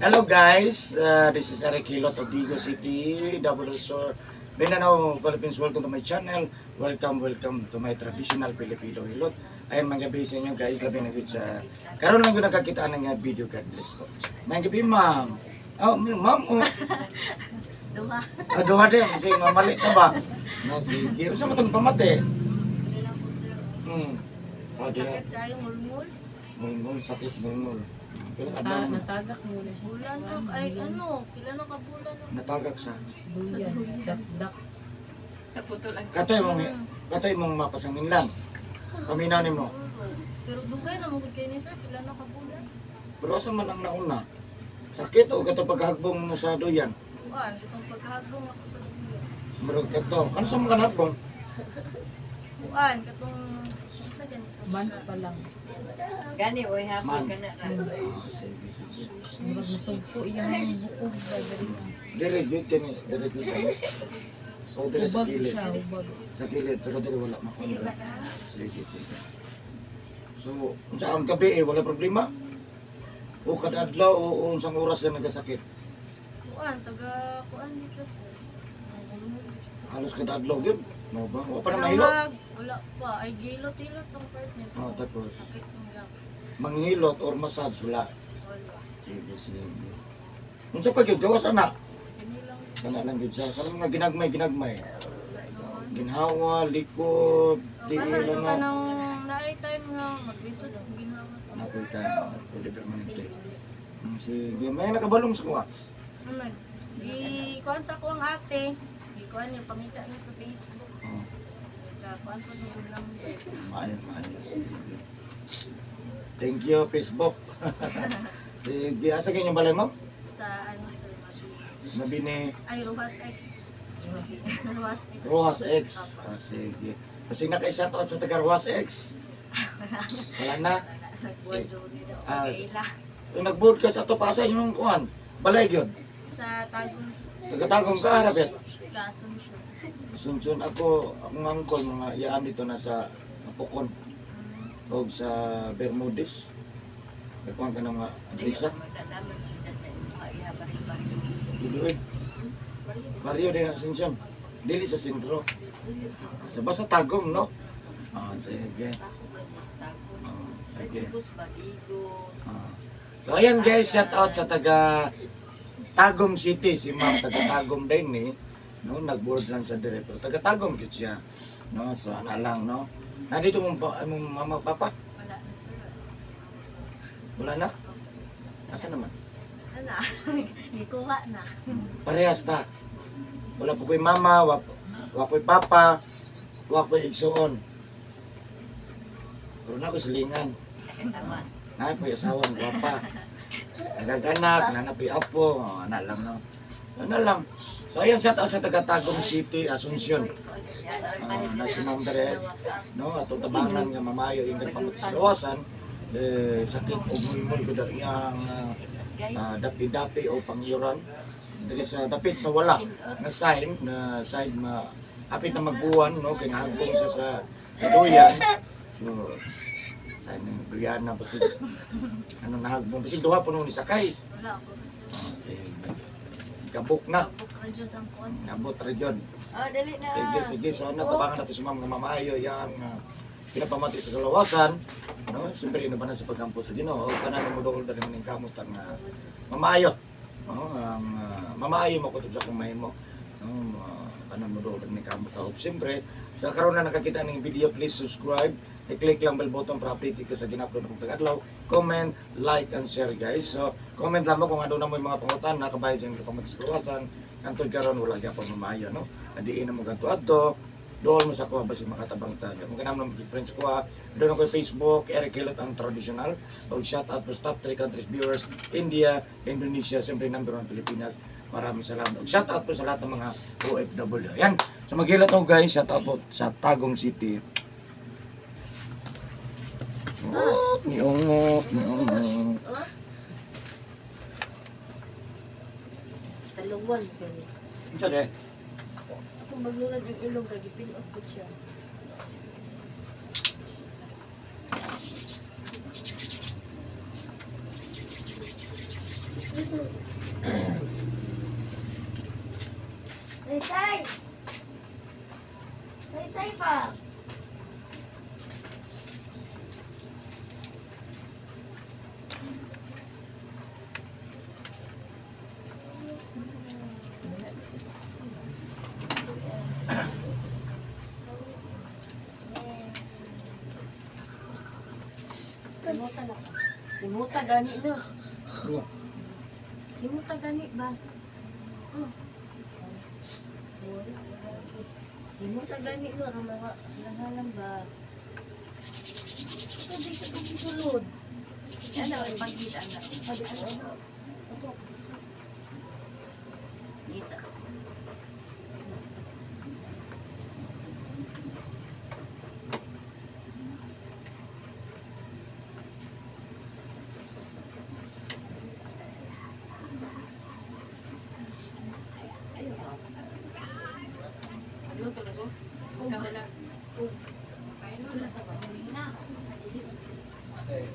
Hello guys, this is Eric Hilot of Digos City, Davao del Sur, Mindanao, Philippines. Welcome to my channel. Welcome, welcome to my traditional Filipino Hilot. Ayun, mga gabi sa inyo guys, labi na gud sa karon lang ko nakakita ng video. God bless po. Mga gabi, ma'am. Oh, ma'am, oh. Duha. Ah, duha din. Kasi mamali ka ba? No, sige. Unsa man tong pamati? Ano lang po, sir. O, di. Sakit kayo, mulmul. Mulmul, sakit, mulmul. Pero Ah, adlaw, natagak mo na siya. Bulan ko. Ay, ano. Pila na ka bulan. No? Natagak siya. Duyan. Dakdak. Naputol ang Katoy mong mapasangin lang. Paminaw nimo. Pero dugay na mo kayo ni sir. Pila na ka bulan. Pero asa man ang nauna? Sakit o kato paghagbong mo sa duyan? Kuan, itong pagkahagbong ako sa duyan. Murag kato. Kano sa mga nagbong? Kuan, katong sa ganito. Man pa lang. Gani, oy, Man. hapon ka na. Ah, sige, sige. Murag nasugpo iyang bukog ba diri. Dire gyud kani, dire gyud kani. O dire sa Ubag kilid. siya, ubag. Sa kilid pero dire wala makontra. Sige, sige. So, unsa ang gabi eh, wala problema? O kada adlaw o unsang oras na nagasakit? Kuan, taga kuan di siya, sir. Mulmul. Halos kada adlaw gyud. Mao ba? Wa pa na mahilo. Wala pa. Ay, gilot-ilot sa partner. Oh, tapos Sakit mo lang. manghilot or massage wala. Wala. Sige, sige. Unsa pa gyud gawas ana? Kini lang. Kana lang gyud siya. Kanang mga ginagmay, ginagmay. Wala naman. Ginhawa, likod, tiil, Kana ano. kanang naay time nga maglisod ang ginawa. Napoy ka, tuloy permanente. Sige, may nakabalong sa kuha. Ano nag gi kuan sa ako ang ate. Gi kuan niya pangita niya sa Facebook. Oh, Ka kuan pa sa ulam. maayo, maayo. Sige. Thank you, Facebook. Sige, asa kanyang balay, ma'am? Sa ano sir, Mabini. Mabini Ay, Rojas X. Rojas X. Rojas X. Ah, sige. Kasi naka-shout out sa taga Rojas X. Wala na. Nagbuwan nila. Ah. Okay lang. Yung nag-broadcast ato pa sa inyong kuan. Balay gyud. Sa Tagum. Tagatagong ka, Harapet. Sa Asuncion. Asuncion ako, akong uncle, mga iyaan dito na sa Apokon o sa Bermudez. Kakuha ka ng mga adresa. Magdalaman sila na mga iha baril-baril. Iluid. Barrio din ang Asuncion. Dili sa sentro. Sa basta Tagum, no? Ah, sige. Ah, sige. Digos ba? Digos. Ah. So ayan guys, shout out sa taga Tagum City, si Ma'am taga Tagum din ni. No, nag-board lang sa dire pero taga Tagum gyud siya. No, so ana lang, no. Nandito mong mong mama papa? Wala na sir. Wala na? Asa naman? Ano? Gikuha na. Parehas ta. Wala po ko'y mama, wa ko'y papa, wa ko'y igsuon. Pero na ko silingan. Nakasawa. Naa po'y asawang gwapa. Nagaganak, nana po'y apo, oh, ana lang no. So ana lang. So ayan, shout out sa taga Tagum City, Asuncion. Ah, na si Ma'am Dere, no, atong tabangan nga mamayo yung pamati sa lawasan, eh, sakit o mulmul ko iyang Guys, dapi-dapi o pangyuran. Diri sa dapit sa wala na sign ma hapit na magbuwan no kay nahagbong siya sa duyan. So sign ng duyan na basig ano nahagbong basig duha puno ni sakay. Wala ako sir. Ah, sige. Gabok na. Kabuk ra jud ang kuan sir. Nabot ra jud. Oh, dali na. Sige, sige. So ano, tabangan natin si ma'am nga mamayo yang pinapamati sa kalawasan. No, siyempre ino ba na sa pagkampo sa Ginoo, tanan mo dool dali maning kamot ang mamayo. No, ang mamaayo mo kutob sa akong mahimo. No, tanan mo dool dali maning kamot. Og siyempre, sa karon na nakakita ning video, please subscribe. I-click lang bell button para update ka sa gina-upload akong tagadlaw. Comment, like, and share guys. So, comment lang mo kung ano na mo yung mga pangutan na kabayo sa inyong pamati sa kalawasan. Antod karon wala gyapon mamayo, no? Adiin na mo ganto adto. Dool mo sa kuha basi makatabang tayo. Kung kanam ng friends kuha, doon ako Facebook, Eric Hilot ang traditional. Og shout out po sa top 3 countries viewers, India, Indonesia, siyempre number 1 Pilipinas. Maraming salamat. Og shout out po sa lahat ng mga OFW. Yan. So maghilot ako guys, shout out po sa Tagum City. Oh, niungot, niungot. Taluwan gani. Unsa de? Ako maglunad ang ilong kay gipin-off ko siya. Tay! Tay, tay pa! Simuta na. Simuta gani na. Ano? Simuta gani ba? Oh. Simuta gani no ang mga langalan ba? Ito di ka tubig sulod. Ano, ipagkita na. Kita. Luto na ko. Wala. Wala sa na. Eh,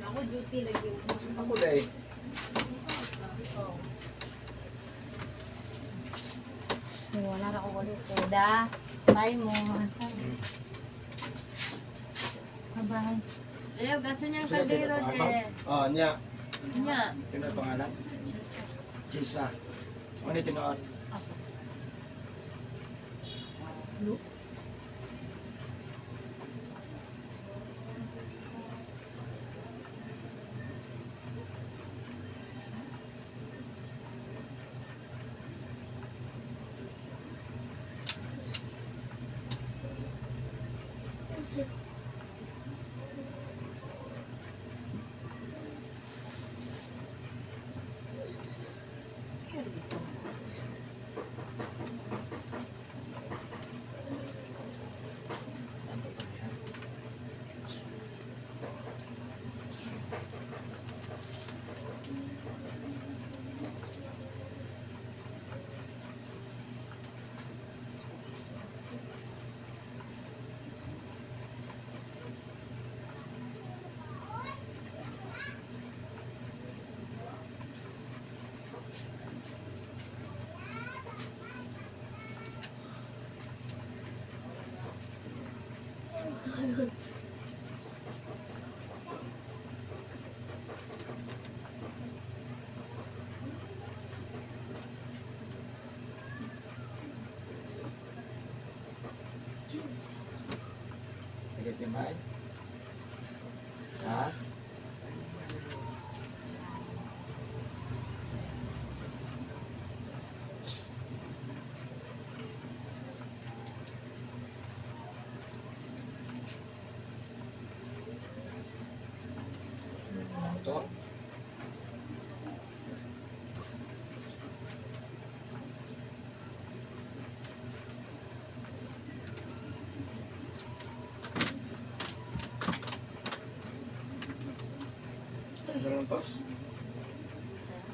Ako duty lagi. ako day. Wala ra ko ulit. Da. Bye mo. Bye-bye. Ayaw, gasa niya ang kaldero, Je. Oh, nya. Nya. Tinood pangalan? Jisa. Ano yung tinuod? Nagit ni May? Ha? Ito. Ano pas?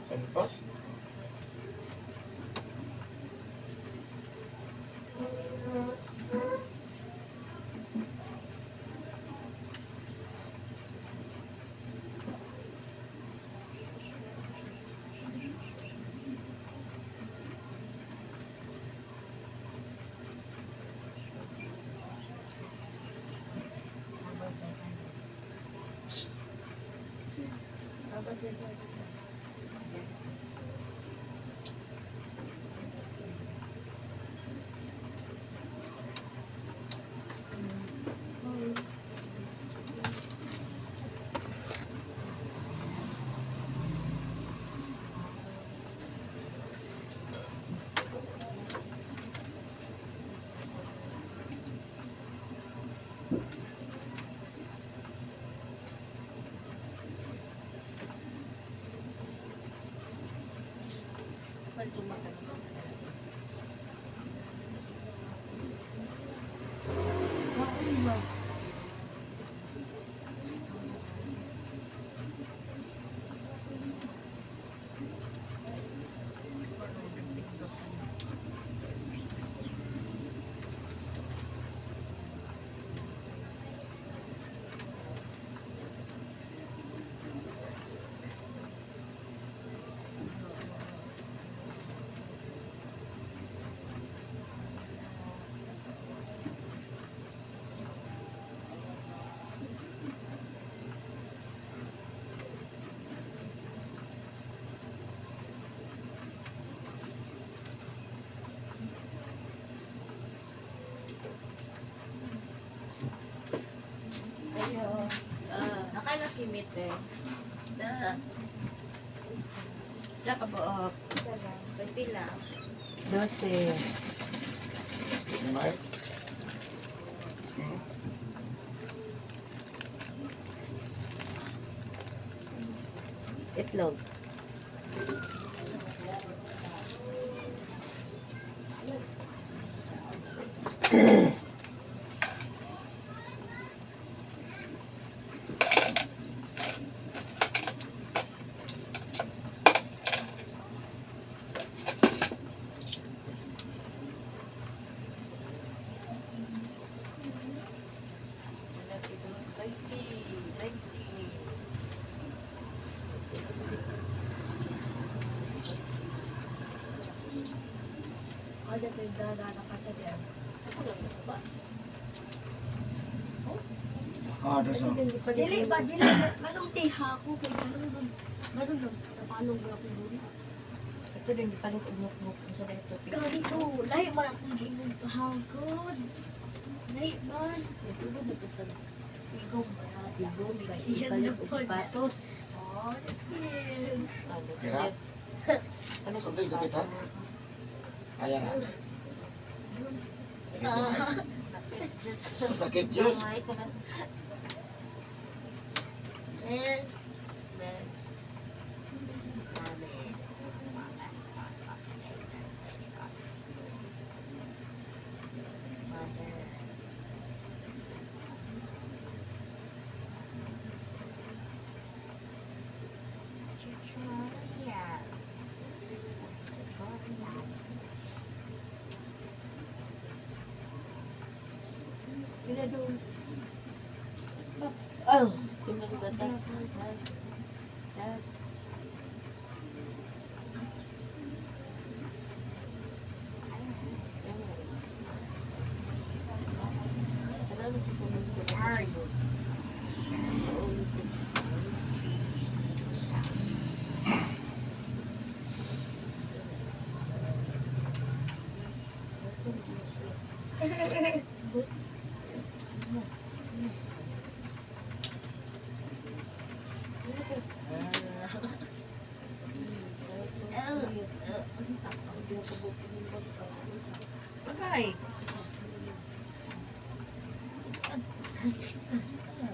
Ano pas? 7. Na. Na kabuok. Pila. 12. Ni May? Hmm? Itlog. Ada tayo dada ka sa diyan. Ako lang ba? Ah, dosa. Dili ba dili manong tiha ko kay manong manong napalong ba ako duri. Ito din, gipalit og notebook. Unsa na ito? Kani ko lahi man akong giingon kahangkod. Lahi man. Ikaw ba? Igom, gipalit og sapatos. Oh, next year. Ah, next Tira. year. Ano kung Something sakit, ha? sapatos? Ayan na. Sakit yun. Ay, kana. Eh, pila doon. Oh, tingnan gatas. Dad. Agay. Ayan na.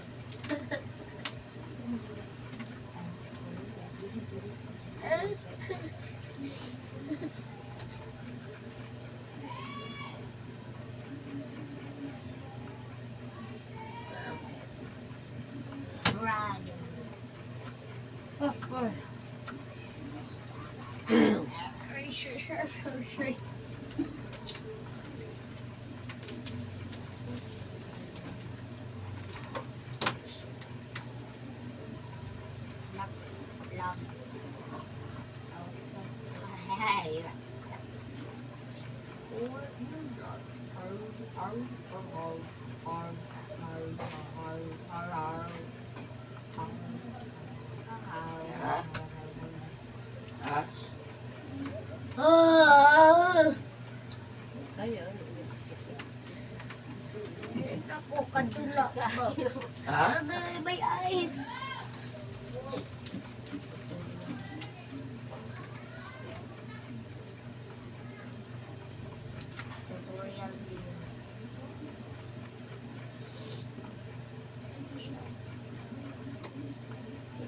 Ha? Ah! Ayun. Ako kadula. Ha? Agay, may ice. Tutorial din.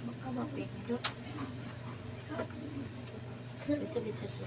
Baka mapindot. Isa bitsa sa